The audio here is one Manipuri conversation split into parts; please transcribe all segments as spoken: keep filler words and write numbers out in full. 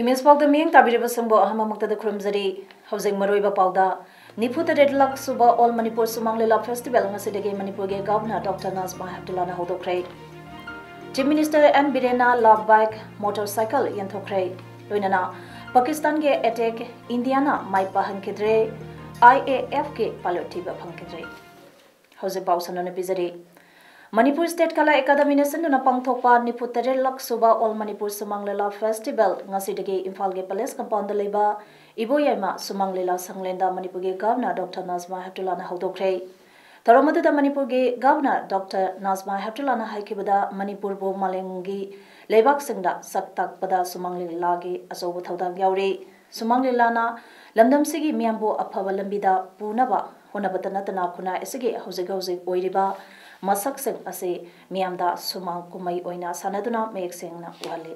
ꯏꯃꯦꯖ ꯄꯥꯎꯗ ꯃꯤꯠꯌꯦꯡ ꯇꯥꯕꯤꯔꯤꯕꯁꯤꯡꯕꯨ ꯑꯍꯥꯟꯕꯃꯛꯇꯗ ꯈꯨꯔꯨꯝꯖꯔꯤ꯫ ꯍꯧꯖꯤꯛ ꯃꯔꯨꯑꯣꯏꯕ ꯄꯥꯎꯗ, ꯅꯤꯐꯨ ꯇꯔꯦꯠ ꯂꯛ ꯁꯨꯕ All Manipur Sumang Lila Festival ꯉꯁꯤꯗꯒꯤ ꯃꯅꯤꯄꯨꯔꯒꯤ Governor Doctor ꯅꯥꯖꯃꯥ ꯍꯦꯞꯇꯨꯂꯥꯅ ꯍꯧꯗꯣꯛꯈ꯭ꯔꯦ꯫ Chief Minister ꯑꯦꯟ ꯕꯤꯔꯦꯟꯅ ꯂꯥꯚ ꯕꯥꯏꯛ ꯃꯣꯇꯣꯔ ꯁꯥꯏꯀꯜ ꯌꯦꯟꯊꯣꯛꯈ꯭ꯔꯦ꯫ ꯂꯣꯏꯅꯅ ꯄꯥꯀꯤꯁꯇꯥꯟꯒꯤ attack Indian my ꯄꯥꯛꯍꯟꯈꯤꯗ꯭ꯔꯦ꯫ I A ꯑꯦꯐꯀꯤ pilot ꯊꯤꯕ ꯐꯪꯈꯤꯗ꯭ꯔꯦ꯫ ꯍꯧꯖꯤꯛ ꯄꯥꯎ ꯁꯟꯗꯣꯛꯅ ꯄꯤꯖꯔꯤ꯫ ꯃꯅꯤꯄꯨꯔ ꯁ꯭ꯇꯦꯠ ꯀꯂꯥ ꯑꯦꯀꯥꯗꯃꯤꯅ ꯁꯤꯟꯗꯨꯅ ꯄꯥꯡꯊꯣꯛꯄ ꯅꯤꯐꯨ ꯇꯔꯦꯠ ꯂꯛ ꯁꯨꯕ All Manipur Sumang Lila Festival ꯉꯁꯤꯗꯒꯤ ꯏꯝꯐꯥꯜꯒꯤ ꯄꯦꯂꯦꯁ ꯀꯝꯄꯥꯎꯟꯗ ꯂꯩꯕ ꯏꯕꯣꯌꯥꯏꯃ ꯁꯨꯃꯥꯡ ꯂꯤꯂꯥ ꯁꯪꯂꯦꯟꯗ ꯃꯅꯤꯄꯨꯔꯒꯤ Governor Doctor ꯅꯥꯖꯃꯥ ꯍꯦꯞꯇꯨꯂꯥꯅ ꯍꯧꯗꯣꯛꯈ꯭ꯔꯦ꯫ ꯊꯧꯔꯝ ꯑꯗꯨꯗ ꯃꯅꯤꯄꯨꯔꯒꯤ Governor Doctor ꯅꯥꯖꯃꯥ ꯍꯦꯞꯇꯨꯂꯥꯅ ꯍꯥꯏꯈꯤꯕꯗ, ꯃꯅꯤꯄꯨꯔꯕꯨ ꯃꯥꯂꯦꯝꯒꯤ ꯂꯩꯕꯥꯛꯁꯤꯡꯗ ꯁꯛ ꯇꯥꯛꯄꯗ ꯁꯨꯃꯥꯡ ꯂꯤꯂꯥꯒꯤ ꯑꯆꯧꯕ ꯊꯧꯗꯥꯡ ꯌꯥꯎꯔꯤ꯫ ꯁꯨꯃꯥꯡ ꯂꯤꯂꯥꯅ ꯂꯝꯗꯝꯁꯤꯒꯤ ꯃꯤꯌꯥꯝꯕꯨ ꯑꯐꯕ ꯂꯝꯕꯤꯗ ꯄꯨꯅꯕ ꯍꯣꯠꯅꯕꯇ ꯅꯠꯇꯅ, ꯈꯨꯟꯅꯥꯏ ꯑꯁꯤꯒꯤ ꯍꯧꯖꯤꯛ ꯍꯧꯖꯤꯛ ꯑꯣꯏꯔꯤꯕ ꯃꯁꯛꯁꯤꯡ ꯑꯁꯤ ꯃꯤꯌꯥꯝꯗ ꯁꯨꯃꯥꯡ ꯀꯨꯝꯍꯩ ꯑꯣꯏꯅ ꯁꯥꯟꯅꯗꯨꯅ ꯃꯌꯦꯛ ꯁꯦꯡꯅ ꯎꯍꯜꯂꯤ꯫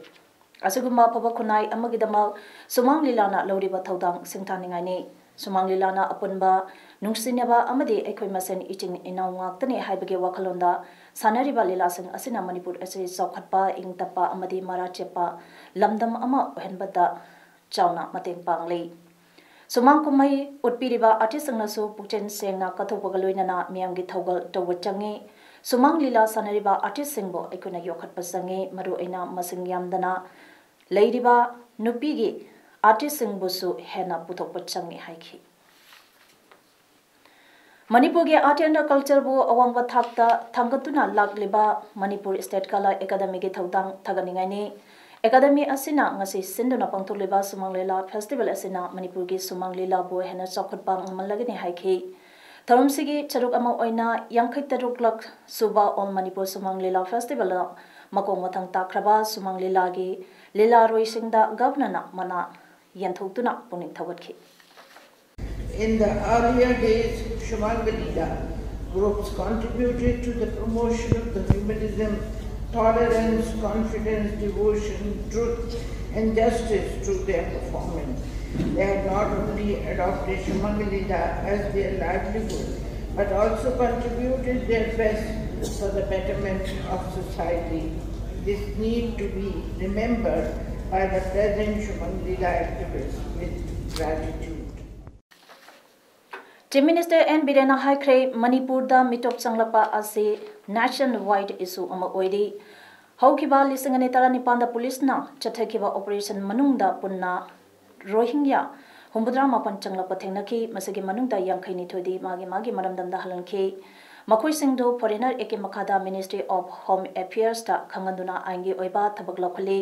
ꯑꯁꯤꯒꯨꯝꯕ ꯑꯐꯕ ꯈꯨꯟꯅꯥꯏ ꯑꯃꯒꯤꯗꯃꯛ ꯁꯨꯃꯥꯡ ꯂꯤꯂꯥꯅ ꯂꯧꯔꯤꯕ ꯊꯧꯗꯥꯡ ꯁꯤꯡꯊꯥꯅꯤꯡꯉꯥꯏꯅꯤ꯫ ꯁꯨꯃꯥꯡ ꯂꯤꯂꯥꯅ ꯑꯄꯨꯟꯕ ꯅꯨꯡꯁꯤꯅꯕ ꯑꯃꯗꯤ ꯑꯩꯈꯣꯏ ꯃꯁꯦꯟ ꯏꯆꯤꯟ ꯏꯅꯥꯎ ꯉꯥꯛꯇꯅꯤ ꯍꯥꯏꯕꯒꯤ ꯋꯥꯈꯜꯂꯣꯟꯗ ꯁꯥꯟꯅꯔꯤꯕ ꯂꯤꯂꯥꯁꯤꯡ ꯑꯁꯤꯅ ꯃꯅꯤꯄꯨꯔ ꯑꯁꯤ ꯆꯥꯎꯈꯠꯄ, ꯏꯪ ꯇꯞꯄ ꯑꯃꯗꯤ ꯃꯔꯥ ꯆꯦꯠꯄ ꯂꯝꯗꯝ ꯑꯃ ꯑꯣꯏꯍꯟꯕꯗ ꯆꯥꯎꯅ ꯃꯇꯦꯡ ꯄꯥꯡꯂꯤ꯫ ꯁꯨꯃꯥꯡ ꯀꯨꯝꯍꯩ ꯎꯠꯄꯤꯔꯤꯕ ꯑꯥꯔꯇꯤꯁꯁꯤꯡꯅꯁꯨ ꯄꯨꯛꯆꯦꯜ ꯁꯦꯡꯅ ꯀꯠꯊꯣꯛꯄꯒ ꯂꯣꯏꯅꯅ ꯃꯤꯌꯥꯝꯒꯤ ꯊꯧꯒꯜ ꯇꯧꯕ ꯆꯪꯏ꯫ ꯁꯨꯃꯥꯡ ꯂꯤꯂꯥ ꯁꯥꯟꯅꯔꯤꯕ ꯑꯥꯔꯇꯤꯁꯁꯤꯡꯕꯨ ꯑꯩꯈꯣꯏꯅ ꯌꯣꯛꯈꯠꯄ ꯆꯪꯏ, ꯃꯔꯨꯑꯣꯏꯅ ꯃꯁꯤꯡ ꯌꯥꯝꯗꯅ ꯂꯩꯔꯤꯕ ꯅꯨꯄꯤꯒꯤ ꯑꯥꯔꯇꯤꯁꯁꯤꯡꯕꯨꯁꯨ ꯍꯦꯟꯅ ꯄꯨꯊꯣꯛꯄ ꯆꯪꯏ ꯍꯥꯏꯈꯤ꯫ ꯃꯅꯤꯄꯨꯔꯒꯤ Art and Cultureꯕꯨ ꯑꯋꯥꯡꯕ ꯊꯥꯛꯇ ꯊꯥꯡꯒꯠꯇꯨꯅ ꯂꯥꯛꯂꯤꯕ ꯃꯅꯤꯄꯨꯔ ꯁ꯭ꯇꯦꯠ ꯀꯂꯥ ꯑꯦꯀꯥꯗꯃꯤꯒꯤ ꯊꯧꯗꯥꯡ ꯊꯥꯒꯠꯅꯤꯡꯉꯥꯏꯅꯤ꯫ ꯑꯦꯀꯥꯗꯃꯤ ꯑꯁꯤꯅ ꯉꯁꯤ ꯁꯤꯟꯗꯨꯅ ꯄꯥꯡꯊꯣꯛꯂꯤꯕ ꯁꯨꯃꯥꯡ ꯂꯤꯂꯥ ꯐꯦꯁꯇꯤꯚꯦꯜ ꯑꯁꯤꯅ ꯃꯅꯤꯄꯨꯔꯒꯤ ꯁꯨꯃꯥꯡ ꯂꯤꯂꯥꯕꯨ ꯍꯦꯟꯅ ꯆꯥꯎꯈꯠꯄ ꯉꯝꯍꯜꯂꯒꯅꯤ ꯍꯥꯏꯈꯤ꯫ ꯊꯧꯔꯝꯁꯤꯒꯤ ꯁꯔꯨꯛ ꯑꯃ ꯑꯣꯏꯅ ꯌꯥꯡꯈꯩ ꯇꯔꯨꯛ ꯂꯛ ꯁꯨꯕ All Manipur Sumang Lila Festivalꯅ ꯃꯀꯣꯛ ꯃꯊꯪ ꯇꯥꯈ꯭ꯔꯕ ꯁꯨꯃꯥꯡ ꯂꯤꯂꯥꯒꯤ ꯂꯤꯂꯥꯔꯣꯏꯁꯤꯡꯗ Governorꯅ ꯃꯅꯥ ꯌꯦꯟꯊꯣꯛꯇꯨꯅ ꯄꯨꯛꯅꯤꯡ ꯊꯧꯒꯠꯈꯤ꯫ In the earlier days, Shumangalila groups contributed to the promotion of the humanism, tolerance, confidence, devotion, truth, and justice through their performance. They had not only adopted Shumangalila as their livelihood, but also contributed their best for the betterment of society. This need to be remembered by the present Shumangalila activists with gratitude. Chief Minister N Birenna ꯍꯥꯏꯈ꯭ꯔꯦ, ꯃꯅꯤꯄꯨꯔꯗ ꯃꯤꯇꯣꯞ ꯆꯪꯂꯛꯄ ꯑꯁꯤ nationwide issue ꯑꯃ ꯑꯣꯏꯔꯤ꯫ ꯍꯧꯈꯤꯕ ꯂꯤꯁꯤꯡ ꯑꯅꯤ ꯇꯔꯥꯅꯤꯄꯥꯟꯗ ꯄꯨꯂꯤꯁꯅ ꯆꯠꯊꯈꯤꯕ operation ꯃꯅꯨꯡꯗ ꯄꯨꯟꯅ ꯔꯣꯍꯤꯡꯒ꯭ꯌꯥ ꯍꯨꯝꯐꯨꯇꯔꯥ ꯃꯥꯄꯟ ꯆꯪꯂꯛꯄ ꯊꯦꯡꯅꯈꯤ꯫ ꯃꯁꯤꯒꯤ ꯃꯅꯨꯡꯗ ꯌꯥꯡꯈꯩ ꯅꯤꯊꯣꯏꯗꯤ ꯃꯥꯒꯤ ꯃꯥꯒꯤ ꯃꯔꯝꯗꯝꯗ ꯍꯜꯍꯟꯈꯤ꯫ ꯃꯈꯣꯏꯁꯤꯡꯗꯨ foreigner act ꯀꯤ ꯃꯈꯥꯗ Ministry of Home Affairs ꯇ ꯈꯪꯍꯟꯗꯨꯅ ꯑꯥꯏꯟꯒꯤ ꯑꯣꯏꯕ ꯊꯕꯛ ꯂꯧꯈꯠꯂꯤ꯫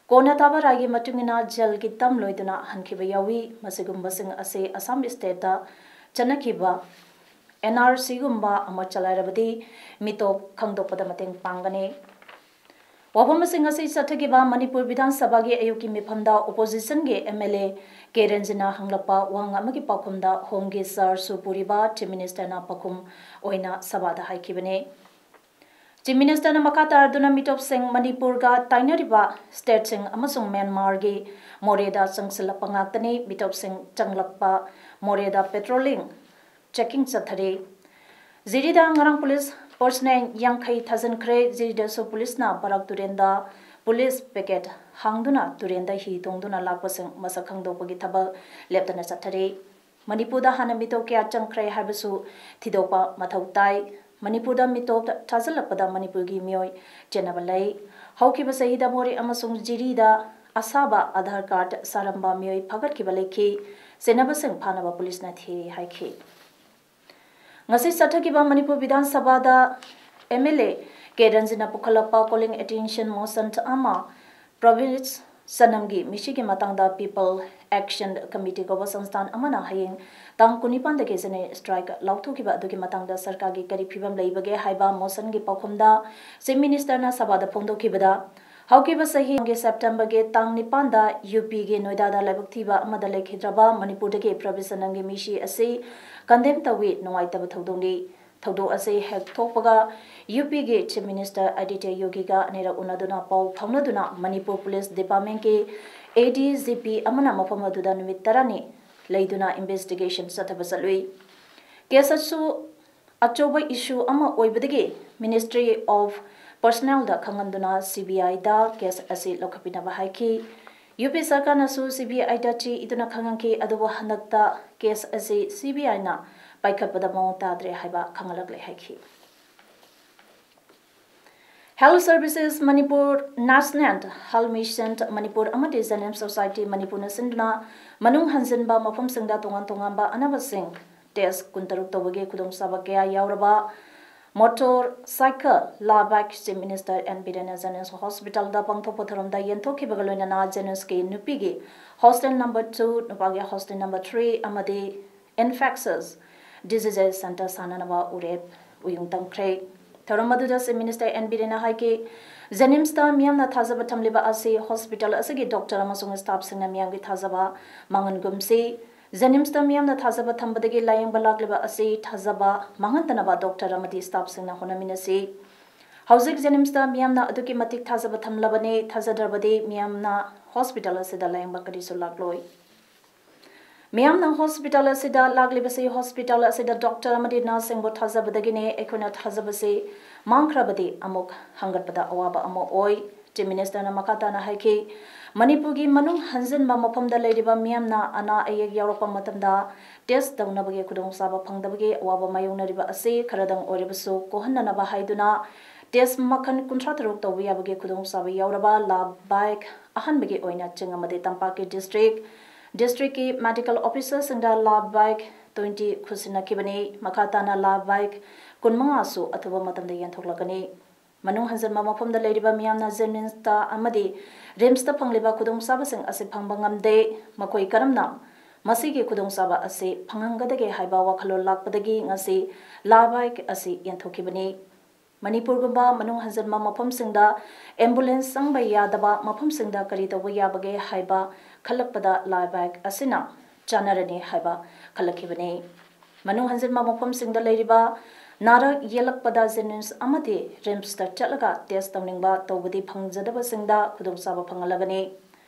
ꯀꯣꯟꯅ ꯇꯥꯕ ꯔꯥꯏꯒꯤ ꯃꯇꯨꯡ ꯏꯟꯅ ꯖꯦꯜꯒꯤ ꯇꯝ ꯂꯣꯏꯗꯨꯅ ꯍꯟꯈꯤꯕ ꯌꯥꯎꯏ꯫ ꯃꯁꯤꯒꯨꯝꯕꯁꯤꯡ ꯑꯁꯤ ꯑꯁꯥꯝ state ꯇ ꯆꯠꯅꯈꯤꯕ N R C ꯒꯨꯝꯕ ꯑꯃ ꯆꯂꯥꯏꯔꯕꯗꯤ ꯃꯤꯇꯣꯞ ꯈꯪꯗꯣꯛꯄꯗ ꯃꯇꯦꯡ ꯄꯥꯡꯒꯅꯤ꯫ ꯋꯥꯐꯝꯁꯤꯡ ꯑꯁꯤ ꯆꯠꯊꯈꯤꯕ ꯃꯅꯤꯄꯨꯔ ꯕꯤꯙꯥꯟ ꯁꯚꯥꯒꯤ ꯑꯌꯨꯛꯀꯤ ꯃꯤꯐꯝꯗ opposition ꯒꯤ M L A ꯀꯦ ꯔꯟꯖꯤꯅ ꯍꯪꯂꯛꯄ ꯋꯥꯍꯪ ꯑꯃꯒꯤ ꯄꯥꯎꯈꯨꯝꯗ Home ꯒꯤ ꯆꯥꯔꯖꯁꯨ ꯄꯨꯔꯤꯕ Chief Minister ꯅ ꯄꯥꯎꯈꯨꯝ ꯑꯣꯏꯅ ꯁꯚꯥꯗ ꯍꯥꯏꯈꯤꯕꯅꯤ꯫ Chief Minister ꯅ ꯃꯈꯥ ꯇꯥꯔꯗꯨꯅ ꯃꯤꯇꯣꯞꯁꯤꯡ ꯃꯅꯤꯄꯨꯔꯒ ꯇꯥꯏꯅꯔꯤꯕ state ꯁꯤꯡ ꯑꯃꯁꯨꯡ ꯃ꯭ꯌꯥꯟꯃꯥꯔꯒꯤ ꯃꯣꯔꯦꯗ ꯆꯪꯁꯤꯜꯂꯛꯄ ꯉꯥꯛꯇꯅꯤ꯫ ꯃꯤꯇꯣꯞꯁꯤꯡ ꯆꯪꯂꯛꯄ ꯃꯣꯔꯦꯗ patrolling, checking ꯆꯠꯊꯔꯤ꯫ ꯖꯤꯔꯤꯗ ꯉꯔꯥꯡ ꯄꯨꯂꯤꯁ personnel ꯌꯥꯡꯈꯩ ꯊꯥꯖꯤꯟꯈ꯭ꯔꯦ꯫ ꯖꯤꯔꯤꯗꯁꯨ ꯄꯨꯂꯤꯁꯅ ꯕꯔꯥꯛ ꯇꯨꯔꯦꯟꯗ ꯄꯨꯂꯤꯁ picket ꯍꯥꯡꯗꯨꯅ ꯇꯨꯔꯦꯟꯗ ꯍꯤ ꯇꯣꯡꯗꯨꯅ ꯂꯥꯛꯄꯁꯤꯡ ꯃꯁꯛ ꯈꯪꯗꯣꯛꯄꯒꯤ ꯊꯕꯛ ꯂꯦꯞꯇꯅ ꯆꯠꯊꯔꯤ꯫ ꯃꯅꯤꯄꯨꯔꯗ ꯍꯥꯟꯅ ꯃꯤꯇꯣꯞ ꯀꯌꯥ ꯆꯪꯈ꯭ꯔꯦ ꯍꯥꯏꯕꯁꯨ ꯊꯤꯗꯣꯛꯄ ꯃꯊꯧ ꯇꯥꯏ꯫ ꯃꯅꯤꯄꯨꯔꯗ ꯃꯤꯇꯣꯞ ꯊꯥꯖꯤꯜꯂꯛꯄꯗ ꯃꯅꯤꯄꯨꯔꯒꯤ ꯃꯤꯑꯣꯏ ꯆꯦꯟꯅꯕ ꯂꯩ꯫ ꯍꯧꯈꯤꯕ ꯆꯍꯤꯗ ꯃꯣꯔꯦ ꯑꯃꯁꯨꯡ ꯖꯤꯔꯤꯗ ꯑꯁꯥꯕ ꯑꯥꯙꯥꯔ ꯀꯥꯔꯗ ꯁꯥꯔꯝꯕ ꯃꯤꯑꯣꯏ ꯐꯥꯒꯠꯈꯤꯕ ꯂꯩꯈꯤ꯫ ꯆꯦꯟꯅꯕꯁꯤꯡ ꯐꯥꯅꯕ ꯄꯨꯂꯤꯁꯅ ꯊꯤꯔꯤ ꯍꯥꯏꯈꯤ꯫ ꯉꯁꯤ ꯆꯠꯊꯈꯤꯕ ꯃꯅꯤꯄꯨꯔ ꯕꯤꯙꯥꯟ ꯁꯚꯥꯗ M L A ꯀꯦ ꯔꯟꯖꯤꯅ ꯄꯨꯈꯠꯂꯛꯄ calling attention motion ꯑꯃ ꯄ꯭ꯔꯣꯚꯤꯟꯁ ꯁꯅꯝꯒꯤ ꯃꯤꯁꯤꯒꯤ ꯃꯇꯥꯡꯗ People Action Committee ꯀꯧꯕ ꯁꯪꯁꯊꯥꯟ ꯑꯃꯅ ꯍꯌꯦꯡ ꯇꯥꯡ ꯀꯨꯟꯅꯤꯄꯥꯟꯗꯒꯤ general strike ꯂꯥꯎꯊꯣꯛꯈꯤꯕ ꯑꯗꯨꯒꯤ ꯃꯇꯥꯡꯗ ꯁꯔꯀꯥꯔꯒꯤ ꯀꯔꯤ ꯐꯤꯕꯝ ꯂꯩꯕꯒꯦ ꯍꯥꯏꯕ motion ꯒꯤ ꯄꯥꯎꯈꯨꯝꯗ Chief Minister ꯅ ꯁꯚꯥꯗ ꯐꯣꯡꯗꯣꯛꯈꯤꯕꯗ, ꯍꯧꯈꯤꯕ ꯆꯍꯤꯒꯤ ꯁꯦꯞꯇꯦꯝꯕꯔꯒꯤ ꯇꯥꯡ ꯅꯤꯄꯥꯟꯗ ꯌꯨ ꯄꯤꯒꯤ ꯅꯣꯏꯗꯥꯗ ꯂꯥꯏꯕꯛ ꯊꯤꯕ ꯑꯃꯗ ꯂꯩꯈꯤꯗ꯭ꯔꯕ ꯃꯅꯤꯄꯨꯔꯗꯒꯤ ꯄ꯭ꯔꯕꯤꯁ ꯑꯅꯟꯒꯤ ꯃꯤꯁꯤ ꯑꯁꯤ ꯀꯟꯗꯦꯝ ꯇꯧꯏ꯫ ꯅꯨꯡꯉꯥꯏꯇꯕ ꯊꯧꯗꯣꯛꯅꯤ꯫ ꯊꯧꯗꯣꯛ ꯑꯁꯤ ꯍꯦꯛ ꯊꯣꯛꯄꯒ ꯌꯨ ꯄꯤꯒꯤ ꯆꯤꯐ ꯃꯤꯅꯤꯁꯇꯔ ꯑꯥꯗꯤꯇ꯭ꯌ ꯌꯣꯒꯤꯒ ꯑꯅꯤꯔꯛ ꯎꯅꯗꯨꯅ ꯄꯥꯎ ꯐꯥꯎꯅꯗꯨꯅ ꯃꯅꯤꯄꯨꯔ ꯄꯨꯂꯤꯁ ꯗꯤꯄꯥꯔꯠꯃꯦꯟꯒꯤ ꯑꯦ ꯗꯤ ꯖꯤ ꯄꯤ ꯑꯃꯅ ꯃꯐꯝ ꯑꯗꯨꯗ ꯅꯨꯃꯤꯠ ꯇꯔꯥꯅꯤ ꯂꯩꯗꯨꯅ ꯏꯟꯚꯦꯁꯇꯤꯒꯦꯁꯟ ꯆꯠꯊꯕ ꯆꯠꯂꯨꯏ꯫ ꯀꯦꯁ ꯑꯁꯨ ꯑꯆꯧꯕ ꯏꯁꯨ ꯑꯃ ꯑꯣꯏꯕꯗꯒꯤ ꯃꯤꯅꯤꯁꯇ꯭ꯔꯤ ꯑꯣꯐ ꯄꯔꯁꯅꯦꯜꯗ ꯈꯪꯍꯟꯗꯨꯅ ꯁꯤ ꯕꯤ ꯑꯥꯏꯗ ꯀꯦꯁ ꯑꯁꯤ ꯂꯧꯈꯠꯄꯤꯅꯕ ꯍꯥꯏꯈꯤ꯫ ꯌꯨ ꯄꯤ ꯁꯔꯀꯥꯔꯅꯁꯨ ꯁꯤ ꯕꯤ ꯑꯥꯏꯗ ꯆꯦ ꯏꯗꯨꯅ ꯈꯪꯍꯟꯈꯤ, ꯑꯗꯨꯕꯨ ꯍꯟꯗꯛꯇ ꯀꯦꯁ ꯑꯁꯤ ꯁꯤ ꯕꯤ ꯑꯥꯏꯅ ꯄꯥꯏꯈꯠꯄꯗ ꯃꯑꯣꯡ ꯇꯥꯗ꯭ꯔꯦ ꯍꯥꯏꯕ ꯈꯪꯍꯜꯂꯛꯂꯦ ꯍꯥꯏꯈꯤ꯫ Health Services Manipur, National Health Mission Manipur ꯑꯃꯗꯤ Janims Society ꯃꯅꯤꯄꯨꯔꯅ ꯁꯤꯟꯗꯨꯅ ꯃꯅꯨꯡ ꯍꯟꯖꯤꯟꯕ ꯃꯐꯝꯁꯤꯡꯗ ꯇꯣꯉꯥꯟ ꯇꯣꯉꯥꯟꯕ ꯑꯅꯥꯕꯁꯤꯡ ꯇꯦꯁ ꯀꯨꯟꯇꯔꯨꯛ ꯇꯧꯕꯒꯤ ꯈꯨꯗꯣꯡꯆꯥꯕ ꯀꯌꯥ ꯌꯥꯎꯔꯕ ꯃꯣꯇꯣꯔ ꯁꯥꯏꯀꯜ ꯂꯥ ꯕꯥꯏꯛ ꯆꯤꯐ ꯃꯤꯅꯤꯁꯇꯔ ꯑꯦꯟ ꯕꯤꯔꯦꯟꯅ ꯖꯦꯅꯤꯝꯁ ꯍꯣꯁꯄꯤꯇꯥꯜꯗ ꯄꯥꯡꯊꯣꯛꯄ ꯊꯧꯔꯝꯗ ꯌꯦꯟꯊꯣꯛꯈꯤꯕꯒ ꯂꯣꯏꯅꯅ ꯖꯦꯅꯤꯝꯁꯀꯤ ꯅꯨꯄꯤꯒꯤ ꯍꯣꯁꯇꯦꯜ ꯅꯝꯕꯔ ꯇꯨ, ꯅꯨꯄꯥꯒꯤ ꯍꯣꯁꯇꯦꯜ ꯅꯝꯕꯔ ꯊ꯭ꯔꯤ ꯑꯃꯗꯤ ꯏꯟꯐꯦꯛꯁꯁ ꯗꯤꯖꯤꯖꯦꯁ ꯁꯦꯟꯇꯔ ꯁꯥꯅꯅꯕ ꯎꯔꯦꯞ ꯎꯌꯨꯡ ꯇꯝꯈ꯭ꯔꯦ꯫ ꯊꯧꯔꯝ ꯑꯗꯨꯗ ꯆꯤꯐ ꯃꯤꯅꯤꯁꯇꯔ ꯑꯦꯟ ꯕꯤꯔꯦꯟꯅ ꯍꯥꯏꯈꯤ, ꯖꯦꯅꯤꯝꯁꯇ ꯃꯤꯌꯥꯝꯅ ꯊꯥꯖꯕ ꯊꯝꯂꯤꯕ ꯑꯁꯤ ꯍꯣꯁꯄꯤꯇꯥꯜ ꯑꯁꯤꯒꯤ ꯗꯣꯛꯇꯔ ꯑꯃꯁꯨꯡ ꯁ꯭ꯇꯥꯐꯁꯤꯡꯅ ꯃꯤꯌꯥꯝꯒꯤ ꯊꯥꯖꯕ ꯃꯥꯡꯍꯟꯒꯨꯝꯁꯤ꯫ ꯖꯦꯅꯤꯝꯁꯇ ꯃꯤꯌꯥꯝꯅ ꯊꯥꯖꯕ ꯊꯝꯕꯗꯒꯤ ꯂꯥꯌꯦꯡꯕ ꯂꯥꯛꯂꯤꯕ ꯑꯁꯤ ꯊꯥꯖꯕ ꯃꯥꯡꯍꯟꯗꯅꯕ ꯗꯣꯛꯇꯔ ꯑꯃꯗꯤ ꯁ꯭ꯇꯥꯐꯁꯤꯡꯅ ꯍꯣꯠꯅꯃꯤꯟꯅꯁꯤ꯫ ꯍꯧꯖꯤꯛ ꯖꯦꯅꯤꯝꯁꯇ ꯃꯤꯌꯥꯝꯅ ꯑꯗꯨꯛꯀꯤ ꯃꯇꯤꯛ ꯊꯥꯖꯕ ꯊꯝꯂꯕꯅꯤ, ꯊꯥꯖꯗ꯭ꯔꯕꯗꯤ ꯃꯤꯌꯥꯝꯅ ꯍꯣꯁꯄꯤꯇꯥꯜ ꯑꯁꯤꯗ ꯂꯥꯌꯦꯡꯕ ꯀꯔꯤꯁꯨ ꯂꯥꯛꯂꯣꯏ꯫ ꯃꯤꯌꯥꯝꯅ ꯍꯣꯁꯄꯤꯇꯥꯜ ꯑꯁꯤꯗ ꯂꯥꯛꯂꯤꯕꯁꯤ ꯍꯣꯁꯄꯤꯇꯥꯜ ꯑꯁꯤꯗ ꯗꯣꯛꯇꯔ ꯑꯃꯗꯤ ꯅꯔꯁꯁꯤꯡꯕꯨ ꯊꯥꯖꯕꯗꯒꯤꯅꯤ꯫ ꯑꯩꯈꯣꯏꯅ ꯊꯥꯖꯕꯁꯤ ꯃꯥꯡꯈ꯭ꯔꯕꯗꯤ ꯑꯃꯨꯛ ꯍꯪꯒꯠꯄꯗ ꯑꯋꯥꯕ ꯑꯃ ꯑꯣꯏ꯫ ꯆꯤꯐ ꯃꯤꯅꯤꯁꯇꯔꯅ ꯃꯈꯥ ꯇꯥꯅ ꯍꯥꯏꯈꯤ, ꯃꯅꯤꯄꯨꯔꯒꯤ ꯃꯅꯨꯡ ꯍꯟꯖꯤꯟꯕ ꯃꯐꯝꯗ ꯂꯩꯔꯤꯕ ꯃꯤꯌꯥꯝꯅ ꯑꯅꯥ ꯑꯌꯦꯛ ꯌꯥꯎꯔꯛꯄ ꯃꯇꯝꯗ ꯇꯦꯁ ꯇꯧꯅꯕꯒꯤ ꯈꯨꯗꯣꯡꯆꯥꯕ ꯐꯪꯗꯕꯒꯤ ꯑꯋꯥꯕ ꯃꯥꯌꯣꯛꯅꯔꯤꯕ ꯑꯁꯤ ꯈꯔꯗꯪ ꯑꯣꯏꯔꯕꯁꯨ ꯀꯣꯛꯍꯟꯅꯅꯕ ꯍꯥꯏꯗꯨꯅ ꯇꯦꯁ ꯃꯈꯜ ꯀꯨꯟꯊ꯭ꯔꯥ ꯇꯔꯨꯛ ꯇꯧꯕ ꯌꯥꯕꯒꯤ ꯈꯨꯗꯣꯡꯆꯥꯕ ꯌꯥꯎꯔꯕ ꯂꯥ ꯕꯥꯏꯛ ꯑꯍꯥꯟꯕꯒꯤ ꯑꯣꯏꯅ ꯆꯤꯡ ꯑꯃꯗꯤ ꯇꯝꯄꯥꯛꯀꯤ ꯗꯤꯁꯇ꯭ꯔꯤꯛ, ꯗꯤꯁꯇ꯭ꯔꯤꯛꯀꯤ ꯃꯦꯗꯤꯀꯦꯜ ꯑꯣꯐꯤꯁꯔꯁꯤꯡꯗ ꯂꯥ ꯕꯥꯏꯛ ꯇ꯭ꯋꯦꯟꯇꯤ ꯈꯨꯠꯁꯤꯟꯅꯈꯤꯕꯅꯤ꯫ ꯃꯈꯥ ꯇꯥꯅ ꯂꯥ ꯕꯥꯏꯛ ꯀꯨꯟꯃꯉꯥꯁꯨ ꯑꯊꯨꯕ ꯃꯇꯝꯗ ꯌꯦꯟꯊꯣꯛꯂꯛꯀꯅꯤ꯫ ꯃꯅꯨꯡ ꯍꯟꯖꯤꯟꯕ ꯃꯐꯝꯗ ꯂꯩꯔꯤꯕ ꯃꯤꯌꯥꯝꯅ ꯖꯦꯅꯤꯝꯁꯇ ꯑꯃꯗꯤ ꯔꯤꯝꯁꯇ ꯐꯪꯂꯤꯕ ꯈꯨꯗꯣꯡꯆꯥꯕꯁꯤꯡ ꯑꯁꯤ ꯐꯪꯕ ꯉꯝꯗꯦ꯫ ꯃꯈꯣꯏ ꯀꯔꯝꯅ ꯃꯁꯤꯒꯤ ꯈꯨꯗꯣꯡꯆꯥꯕ ꯑꯁꯤ ꯐꯪꯍꯟꯒꯗꯒꯦ ꯍꯥꯏꯕ ꯋꯥꯈꯜꯂꯣꯟ ꯂꯥꯛꯄꯗꯒꯤ ꯉꯁꯤ ꯂꯥ ꯕꯥꯏꯛ ꯑꯁꯤ ꯌꯦꯟꯊꯣꯛꯈꯤꯕꯅꯤ꯫ ꯃꯅꯤꯄꯨꯔꯒꯨꯝꯕ ꯃꯅꯨꯡ ꯍꯟꯖꯤꯟꯕ ꯃꯐꯝꯁꯤꯡꯗ ambulance ꯆꯪꯕ ꯌꯥꯗꯕ ꯃꯐꯝꯁꯤꯡꯗ ꯀꯔꯤ ꯇꯧꯕ ꯌꯥꯕꯒꯦ ꯍꯥꯏꯕ ꯈꯜꯂꯛꯄꯗ ꯂꯥꯏꯕꯥꯛ ꯑꯁꯤꯅ ꯆꯥꯟꯅꯔꯅꯤ ꯍꯥꯏꯕ ꯈꯜꯂꯛꯈꯤꯕꯅꯤ꯫ ꯃꯅꯨꯡ ꯍꯟꯖꯤꯟꯕ ꯃꯐꯝꯁꯤꯡꯗ ꯂꯩꯔꯤꯕ ꯅꯥꯔꯛ ꯌꯦꯛꯂꯛꯄꯗ JNIMS ꯑꯃꯗꯤ RIMSꯇ ꯆꯠꯂꯒ test ꯇꯧꯅꯤꯡꯕ ꯇꯧꯕꯗꯤ ꯐꯪꯖꯗꯕꯁꯤꯡꯗ ꯈꯨꯗꯣꯡꯆꯥꯕ ꯐꯪꯍꯜꯂꯒꯅꯤ꯫